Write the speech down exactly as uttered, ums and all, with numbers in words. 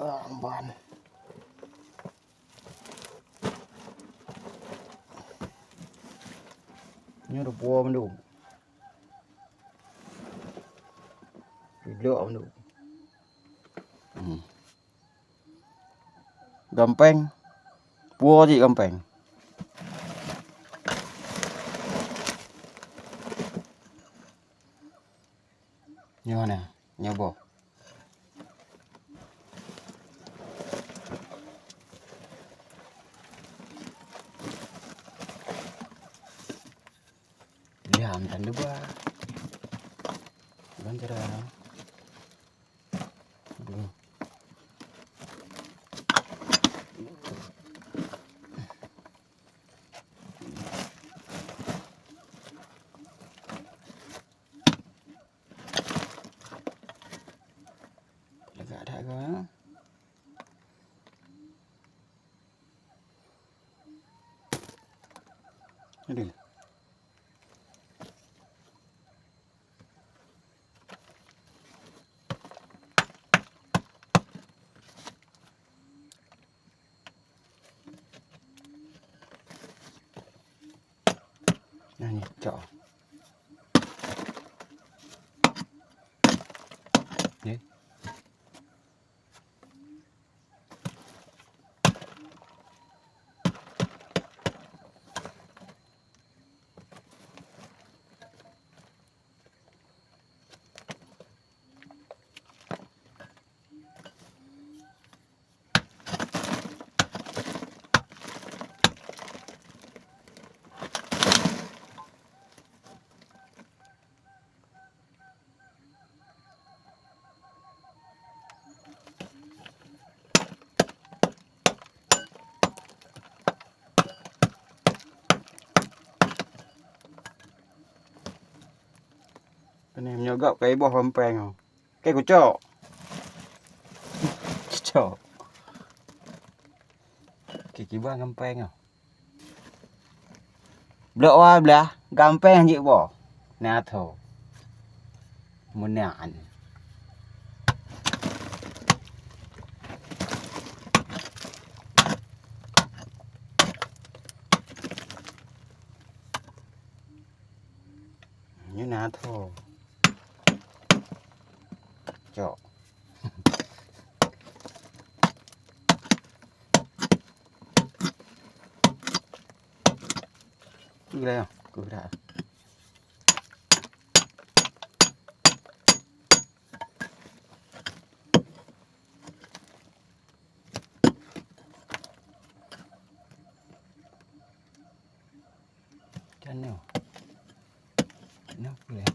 Ah, ban. Nyoe rupoh mandum. Pilok mandum. Hmm. Gampéng. Puwoe cit gampéng. Nyoe na, nyoe boh. Diam tan dua. Ban cara. Aduh. Lagak that kau, ya. Aduh. Nah, ni, cok. Ni. Peuneuk meunyoe gob ka iboh gampéng nyoe. Oke, kucok. Kucok. Oke, kiban gampéng nyoe. Blok wa blah gampéng jeuet boh. Na tho. Meunan. Nyoe na tho. Cok. Keu dah, keu dah. Kan nyoe. Nyoe puleh.